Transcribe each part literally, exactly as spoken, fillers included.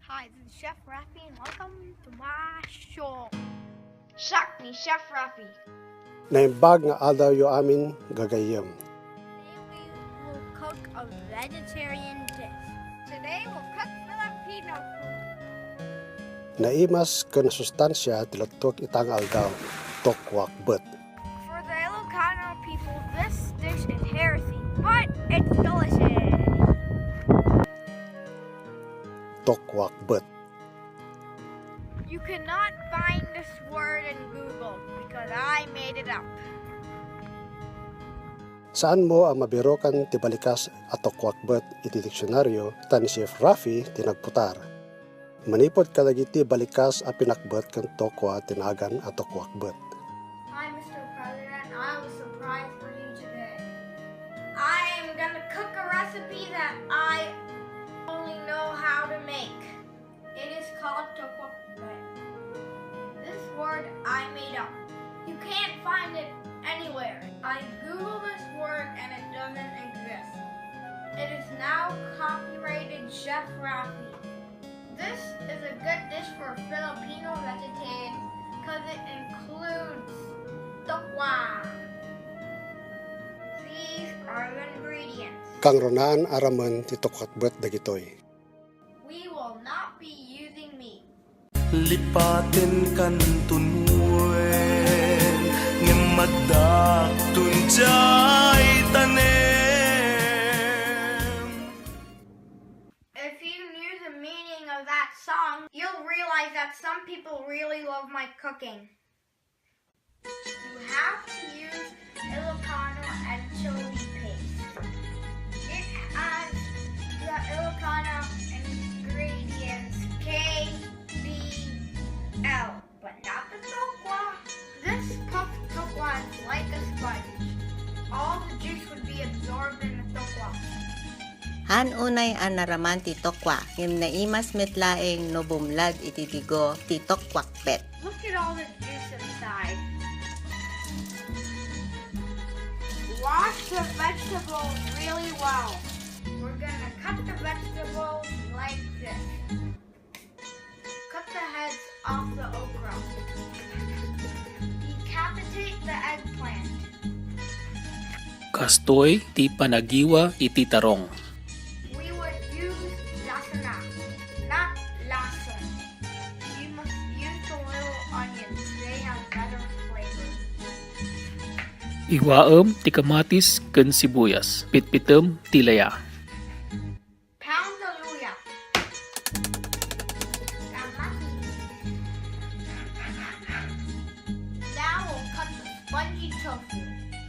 Hi, this is Chef Rafi and welcome to my show. Siak ni Chef Rafi. Naimbag nga adawyo amin, gagayyem. Today we will cook a vegetarian dish. Today we'll cook Filipino food. Naimas ken nasustansia ti luttuak ita nga aldaw, tokwak bet. For the Ilocano people, this dish is heresy, but it's delicious. Tokwak bet. You cannot find this word in Google because I made it up. Saanmo a mabirukan ti balikas a tokwak bet iti diksionaryo, ta ni Chef Rafi ti nagputar. Manipud kadagiti balikas a pinakbet ken tokwa ti nagan a tokwak bet. Hi, Mister President. I have a surprise for you today. I am gonna cook a recipe that I only know how to make. It is called tokwak bet. This word I made up. You can't find it anywhere. I Googled this word and it doesn't exist. It is now copyrighted Chef Rafi. This is a good dish for Filipino vegetarians because it includes tokwa. These are the ingredients. Kangrunaan a ramen ti tokwak bet dagitoy. We will not be using meat. Lipaten kanto nueng, ngem adda ton diay tanem. If you knew the meaning of that song, you'll realize that some people really love my cooking. You have to use Ilocano anchovy paste. It has the Ilocano ingredients K, B, L, but not the tokwa. This puff tokwa is like a sponge. All the juice would be absorbed in the tokwa. Haan unay a naraman ti tokwa, ngem naimas met laeng no bumlag iti digo ti tokwak bet. Look at all the juice inside. Wash the vegetables really well. We're gonna cut the vegetables like this. Cut the heads off the okra. Decapitate the eggplant. Kastoy ti panagiwa iti tarong. We would use lasona, not lason. You must use the little onions. They have better flavor. Iwaem ti kamatis ken sibuyas. Pitpitem ti laya. Pound the luya. Kamatis. Now we'll cut the spongy tofu.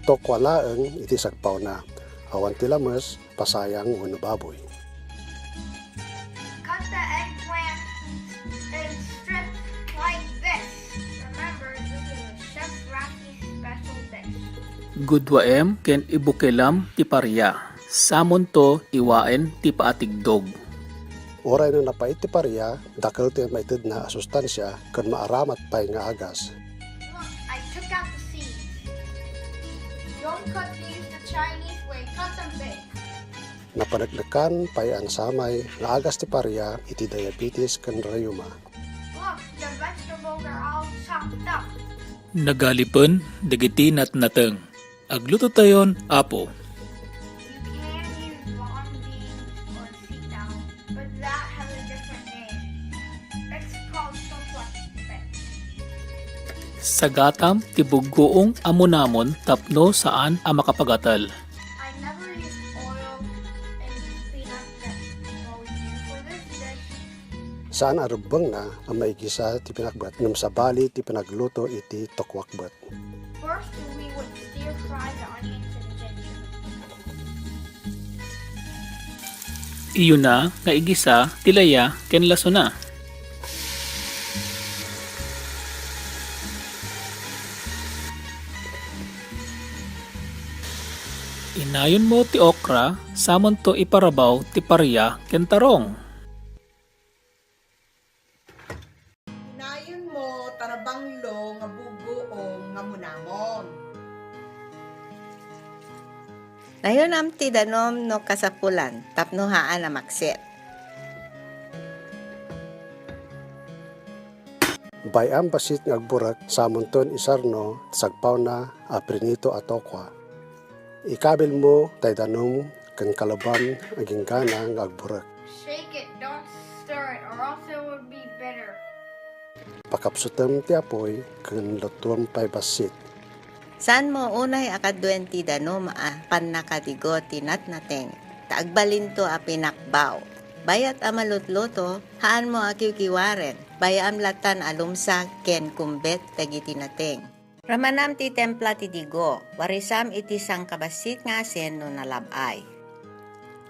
Tokwa laeng iti sagpawna. Awan ti lames, pasayang wenno baboy. Cut the eggplant in strips like this. Remember, this is a Chef Rocky's special dish. Gudwaem ken ibukelam ti paria. Samonto iwaen ti paatigdog. Uray no napait ti paria, dakel ti maitedna a sustansia ken maaramat pay nga agas. Look, I took out the seeds. Don't cut these the Chinese way, cut them big. Napaneknekan pay a nasamay nga agas ti paria iti diabetes ken rayuma. Look, the vegetables are all chopped up. Nagalipen dagiti natnateng. Aglutotayon, Apo. You can use long beans or sitaw, but that has a different name. It's called tokwak bet. Sagatam ti buggoong a munamon tapno saan a makapagatel. I never use oil and peanut that we use for this dish. Saan a rebbengna a maigisa ti pinakbet, ngem sabali ti panagluto iti tokwak bet. First, we would stir fry the onions and ginger. Iyona nga igisa ti laya ken lasona. Inayonmo ti okra, samonto iparabaw ti paria ken tarong. Inayonmo, tarabanglo nga buggoong nga munamon. Nayonam ti danom no kasapulan tapno haan a maksit. Bay-am bassit nga agburek, samonton isarno ti sagpawna a prinito a tokwa. Ikabilmo tay danum ken kalubam aginggana nga agburek. Shake it, don't stir it, or else it would be bitter. Pakapsutem ti apuy ken luttuem pay bassit. Saanmo unay a kaduen ti danum a pannakadigo ti natnateng, ta agbalinto a pinakbaw. Bayat a malutluto, haanmo a kiwkiwaren, bay-am lattan a lumsa ken kumbet dagiti nateng. Ramanam ti templa ti digo, warisam iti sangkabassit nga asin no nalab-ay.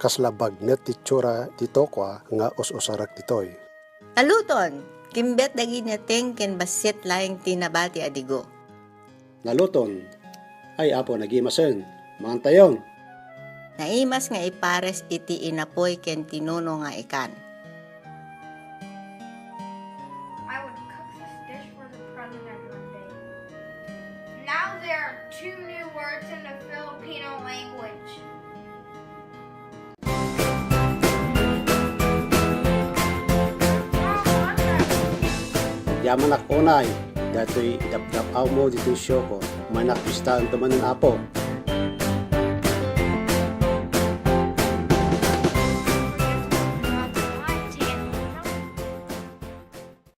Kasla bagnet ti itsura ti tokwa nga us-usarek ditoy. Naluton! Kimbet dagiti nateng ken bassit laeng ti nabati a digo. Naluton! Ay Apo, nagimasen! Mangantayon! Naimas nga ipares iti inapuy ken tinuno nga ikan. I would cook this dish for the president one day. Now there are two new words in the Filipino language. Yamanak unay, daytoy idapdap-awmo ditoy sioko, manak bistaento manen Apo.